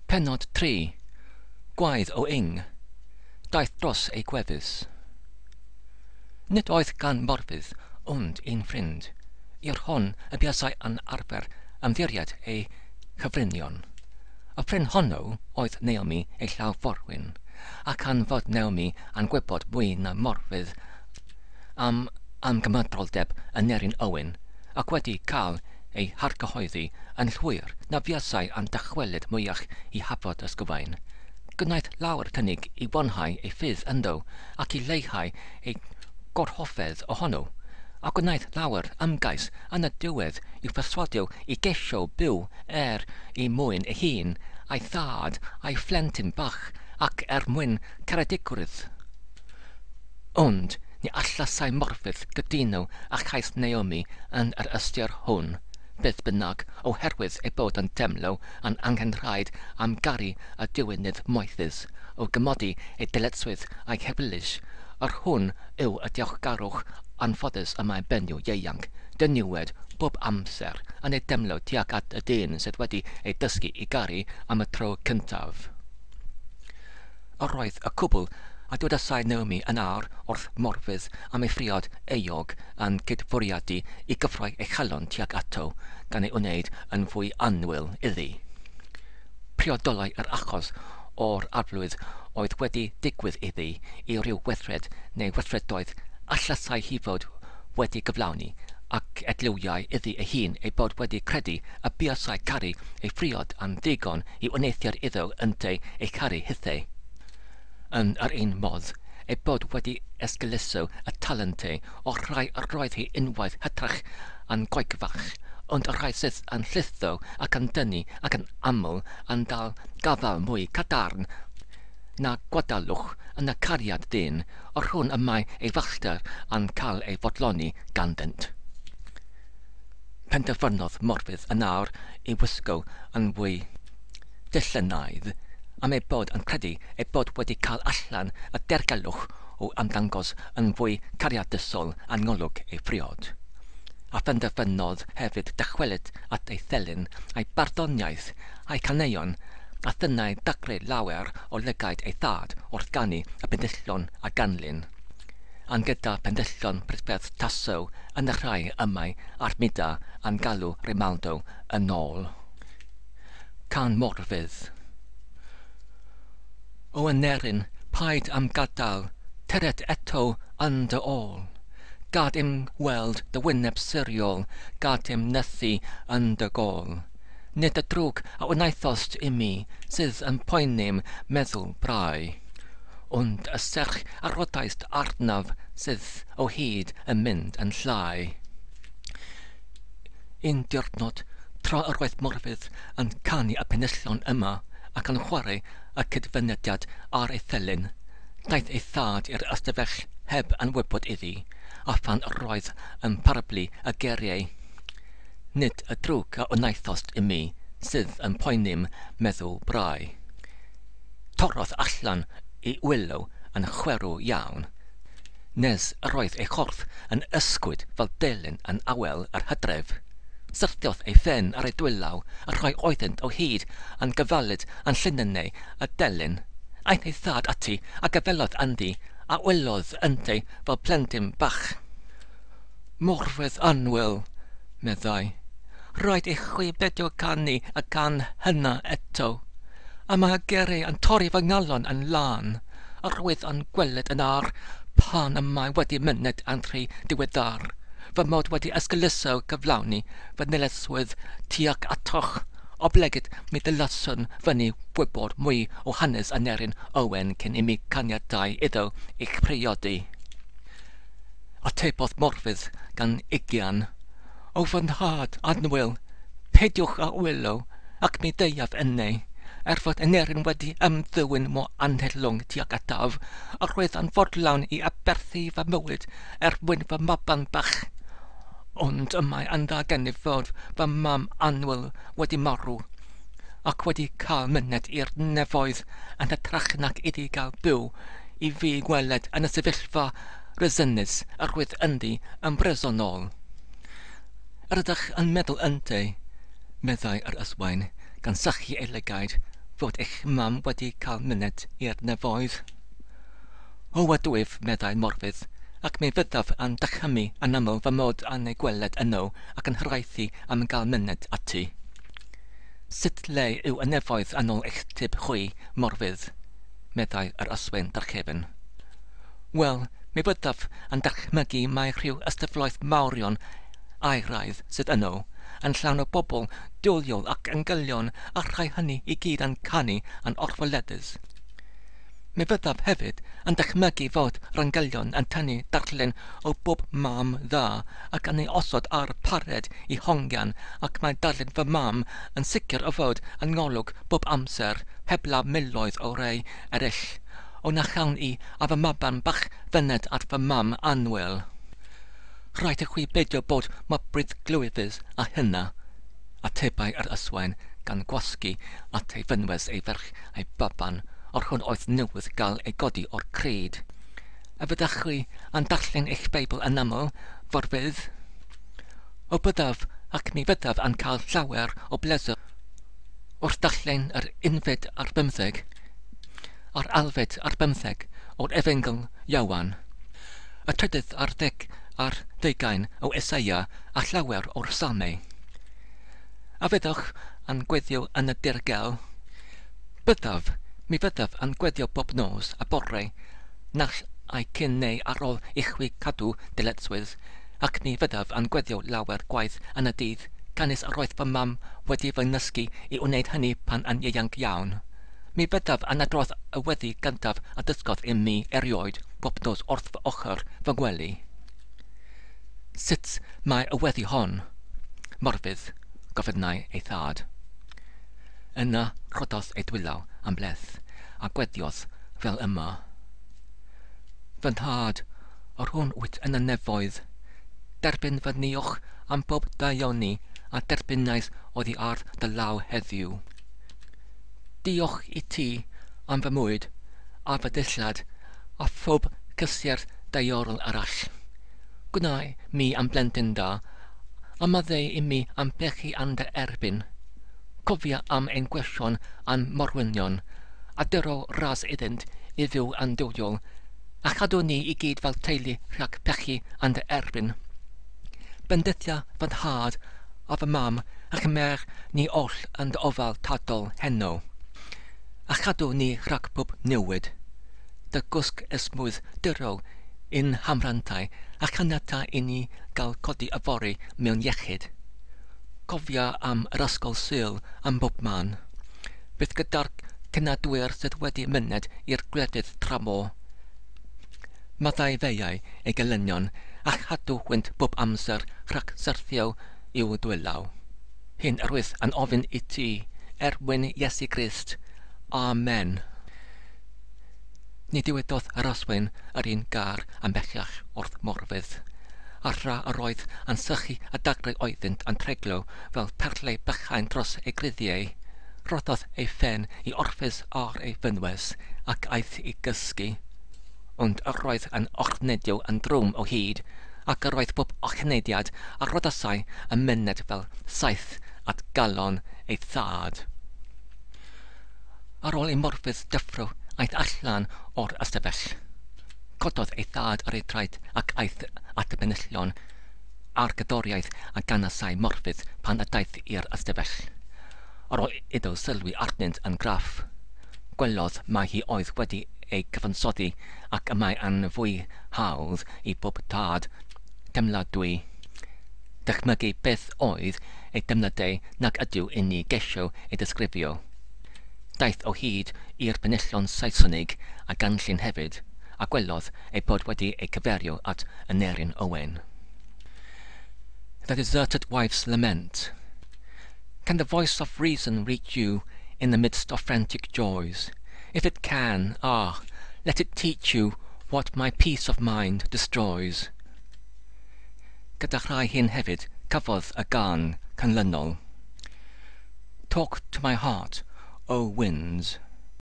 Pennod 3. Gwaedd o ing. Daeth dros ei gwefus. Nid oedd gan Morfudd ond un ffrind, i'r hon y buasai yn arfer ymddiried ei chyfrinion. Y ffrind honno oedd Naomi ei llaw forwyn, a chan fod Naomi yn gwybod mwy na Morfudd am amgymydroldeb Aneurin Owen, ac wedi cael ei hargyhoeddi yn llwyr na fuasai yn dychwelyd mwyach i Hafod Ysgyfain. Gwnaeth lawer cynnig i wanhau ei ffydd ynddo ac i leihau ei gorhoffedd ohono, a gwnaeth lawer ymgais yn y diwedd i'w pherswadio i geisio byw er ei mwyn ei hun, a'i thad, a'i phlentyn bach, ac er mwyn caredigrwydd. Ond ni allasai Morfudd gytuno â chais Naomi yn yr ystyr hwn, beth bynnag, oherwydd ei bod yn teimlo yn anghenraid am garu y diwinydd moethus, o gymodi ei dyletswydd a'i hewyllys, yr hwn yw y diolchgarwch anffodus y mae benyw ieuanc, diniwed, bob amser yn ei deimlo tuag at y dyn sydd wedi ei dysgu i garu am y tro cyntaf. Yr oedd y cwbl a dywedasai Naomi yn awr wrth Morfudd am ei phriod euog yn cydfwriadu i gyffroi ei chalon tuag ato, gan ei wneud yn fwy annwyl iddi. Priodolai yr achos o'r arflwydd oedd wedi digwydd iddi i ryw weithred neu weithredoedd allasai hi fod wedi gyflawni, ac edliwiai iddi ei hun ei bod wedi credu y buasai caru ei phriod yn ddigon i wneuthur iddo ynteu ei charu hithau. Yn yr un modd, ei bod wedi esgeuluso y talentau o'r rhai yr oedd hi unwaith hytrach yn goegfach, ond y rhai sydd yn llithro ac yn dynnu ac yn aml yn dal gafael mwy cadarn na gwadalwch yn y cariad dyn, yr hwn y mae ei falchder yn cael ei fodloni ganddynt. Penderfynodd Morfudd yn awr i wisgo yn fwy dillynaidd, am ei bod yn credu ei bod wedi cael allan y dirgelwch o ymddangos yn fwy cariadusol yn ngolwg ei phriod. A phenderfynodd hefyd dychwelyd at ei thelyn, a'i barddoniaeth, a'i chaneuon, a thynnai dagre lawer o lygaid ei thad wrth ganu y penillion a ganlyn, An gyda phenillion prydferth Tasso yn y rhai y mae Armida yn galw Rimaldo yn ôl. Cân Morfudd. O Aneurin, paid â'm gadael, Tyred eto yn dy ôl. Gad im weld dy wyneb siriol, Gad im nythu yn dy gôl. Nid y drwg a wnaethost i mi Sydd yn poeni'm meddwl brau, Ond y serch a roddaist arnaf Sydd o hyd yn mynd yn llai. Un diwrnod, tra yr oedd Morfudd yn canu y penillion yma ac yn chwarae y cydfynediad ar ei thelyn, daeth ei thad i'r ystafell heb yn wybod iddi, a phan yr oedd yn parablu y geiriau, Nid y drwg a wnaethost i mi sydd yn poeni'm meddwl brau. Torrodd allan i wylo yn chwerw iawn, nes yr oedd ei chorff yn ysgwyd fel delyn yn awel yr hydref. Syrthiodd ei phen ar ei dwylaw, y rhai oeddynt o hyd yn gyfaled yn llinynnau y delyn. Aeth ei thad ati a gafaelodd ynddi, a wylodd yntau fel plentyn bach. Morfudd annwyl, meddai, rhaid i chwi beidio canu y gân hynna eto. Y mae y geiriau yn torri fy nghalon yn lân. Yr wyf yn gweled yn awr, pan y mae wedi myned yn rhy ddiweddar, fy mod wedi esgeuluso cyflawni fy nyletswydd tuag atoch, oblegid mi ddylaswn fynnu wybod mwy o hanes Aneurin Owen cyn imi caniatau iddo eich priodi. Atebodd Morfudd gan ugian, O fy nhad annwyl, peidiwch â wylo, ac mi ddeuaf enne, er fod Aneurin wedi ymddwyn mor annhellwng tuag ataf, yr oedd yn fodlawn i aberthu fy mywyd er mwyn fy maban bach. Ond y mae yn dda gennyf fod fy mam annwyl wedi marw, ac wedi cael myned i'r nefoedd yn hytrach nag iddi gael byw i fi gweled yn y sefyllfa resynus yr wyf ynddi yn bresennol. Yr ydych yn meddwl ynte, meddai yr yswain, gan sychu ei lygaid, fod eich mam wedi cael myned i'r nefoedd? O, ydwyf, meddai Morfudd, ac mi fyddaf yn dychymu yn aml fy mod yn ei gweled yno ac yn hiraethu am gael myned ati. Sut le yw y nefoedd yn ôl eich tyb chwi, Morfudd? meddai yr yswain drachefn. Wel, mi fyddaf yn dychmygu mai rhyw ystafelloedd mawrion aeraidd sydd yno, yn llawn o bobl duwiol ac angylion, a'r rhai hynny i gyd yn canu yn orfoleddus. Mi fyddaf hefyd yn dychmygu fod yr angylion yn tynnu darlun o bob mam dda ac yn ei osod ar pared i hongian, ac mae darlun fy mam yn sicr o fod yn ngolwg bob amser, heblaw miloedd o rai eraill. O na chawn i a fy maban bach fyned at fy mam annwyl! Rhaid i chwi beidio bod mor bruddglwyfus â hynna, atebai yr yswain, gan gwasgu at ei fynwes ei ferch a'i baban, yr hwn oedd newydd gael ei godi o'r crud. A fyddech chwi yn darllen eich Beibl yn aml, Forfudd? O byddaf, ac mi fyddaf yn cael llawer o bleser wrth darllen yr unfed ar bymtheg a'r alfed ar bymtheg o'r Efengyl Ioan, y trydydd ar ddeg ar ddeugain o Eseia a llawer o'r Salmau. A fyddwch yn gweddio yn y dirgel? Byddaf, mi fyddaf yn gweddio bob nos a bore, naill ai cyn neu ar ôl i chwi cadw dyletswydd, ac mi fyddaf yn gweddio lawer gwaith yn y dydd, canys yr oedd fy mam wedi fy nysgu i wneud hynny pan yn ieuanc iawn. Mi fyddaf yn adrodd y weddi gyntaf a ddysgodd i mi erioed bob nos wrth fy ochr fy ngwely. Sut mae y weddi hon, Morfudd? gofynnai ei thad. Yna rhoddodd ei dwylaw am bleth, a gweddiodd fel yma. Fy nhad, yr hwn wyt yn y nefoedd, derbyn fy niolch am bob daioni a derbyniais oddi ar dy law heddiw. Diolch i ti am fy mwyd a fy dillad a phob cysur daearol arall. Gwna mi am blentyn da, a maddeu i mi am pechu yn dy erbyn. Cofia am ein gweision a'n morwynion, a dyro ras iddynt i fyw yn dduwiol, a chadw ni i gyd fel teulu rhag pechu yn dy erbyn. Bendithia fy nhad a fy mam, a chymer ni oll yn dy ofal tadol heno, a chadw ni rhag pob niwed. Dy gwsg esmwyth dyro i'n hamrantau, a chaniata i ni gael codi yfory mewn iechyd. Cofia am yr ysgol Sul ym mhob man. Byth gyda'r cenadwyr sydd wedi myned i'r gwledydd tramor. Maddau feiau ei gelynion, a chadw hwynt bob amser rhag syrthio i'w dwylaw. Hyn yr wyf yn ofyn i ti, er mwyn Iesu Grist. Amen. Ni ddywedodd yr yswain yr un gair am bellach wrth Morfudd, a thra yr oedd yn sychu y dagrau oeddynt yn treglo fel perlau bychain dros ei gruddiau, rhoddodd ei phen i orffwys ar ei fynwes, ac aeth i gysgu. Ond yr oedd yn ochnedio yn drwm o hyd, ac yr oedd pob ochneidiad a roddasai yn myned fel saeth at galon ei thad. Ar ôl i Morfudd deffro, aeth allan o'r ystafell. Cododd ei thad ar ei draed ac aeth at y penillion a'r gerddoriaeth a ganasai Morfudd pan y daeth i'r ystafell. Ar ôl iddo sylwi arnynt yn graff, gwelodd mai hi oedd wedi ei cyfansoddi ac y mae yn fwy hawdd i bob tad teimladwy dychmygu beth oedd ei deimladau nag ydyw inni geisio ei ddisgrifio. Daeth o hyd i'r penillion Saesonig a ganllyn hefyd, a gwelodd ei bod wedi eu cyfeirio at Aneurin Owen. The Deserted Wife's Lament. Can the voice of reason reach you in the midst of frantic joys? If it can, ah, let it teach you what my peace of mind destroys. Gyda rhai hyn hefyd cafodd y gân canlynol. Talk to my heart, O winds.